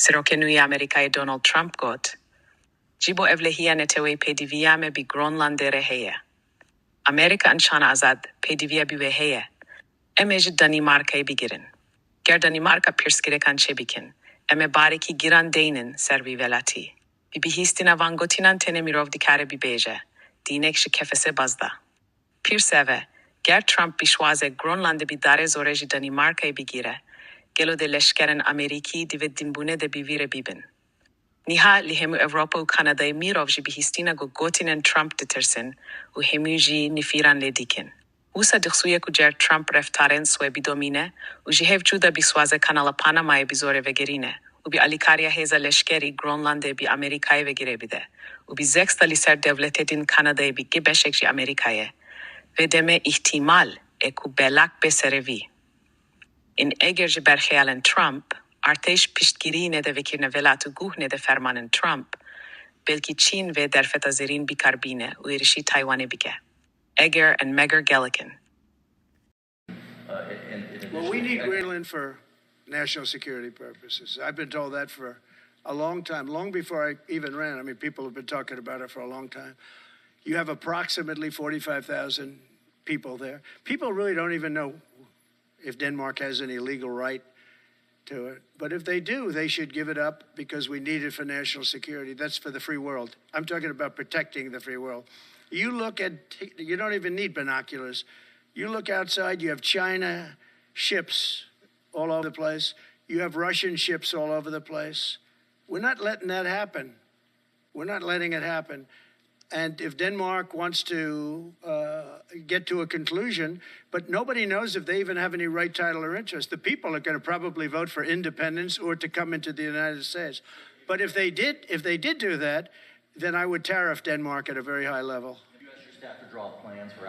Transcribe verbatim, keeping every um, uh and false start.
Serokê nû yê Amerîkayê Donald Trump got, Ji bo ewlehiya neteweyî pêdiviya me bi Groenlandê re heye. Amerîka înşana azad pêdiviya bi wê heye. Em ê ji Danîmarkayê bigirin. Ger Danîmarka pirsgirêkan çêbikin, em ê barekî giran deynin ser vî welatî. Bi bihîstina van gotinan tenê mirov dikare bibêje, dînek ji kefesê baz da. Pirs ev e, ger Trump bişwaze Groenlandê bi darê zorê ji Danîmarkayê bigire, gelo dê leşkerên Amerîkî di vê dinbûnê de bi vî re bibin? Niha li hemû Ewropa û Kanadayê mirov ji bihîstina ku gotinên Trump ditirsin û hemû jî nifîran lê dikin. Wisa dixuye ku ger Trump reftarên swê bidomîne û ji hev çû de bişwaze Kanala Panamayê bi zorê vegerîne û bi alîkariya hêza leşkerî Groenlandê bi Amerîkayê ve girê bide û bi zexta li ser dewletê din Kanadayê bike beşek ji Amerîkayê, vê demê îhtîmal e ku belak bê serê vî. Ên eger ji ber xeyalên Trump, artêş piştgirî nede vekirine welat û guh nede fermanên Trump, belkî Çîn vê derfeta zêrîn bikar bîne û êrişî Taywanê bike. Eger and Meger Gelikin. Well, we need Greenland for national security purposes. I've been told that for a long time, long before I even ran. I mean, people have been talking about it for a long time. You have approximately forty-five thousand people there. People really don't even know if Denmark has any legal right to it. But if they do, they should give it up because we need it for national security. That's for the free world. I'm talking about protecting the free world. You look at, you don't even need binoculars. You look outside, you have China ships all over the place. You have Russian ships all over the place. We're not letting that happen. We're not letting it happen. And if Denmark wants to uh, get to a conclusion, but nobody knows if they even have any right, title, or interest. The people are going to probably vote for independence or to come into the United States. But if they did, if they did do that, then I would tariff Denmark at a very high level. Did you ask your staff to draw up plans for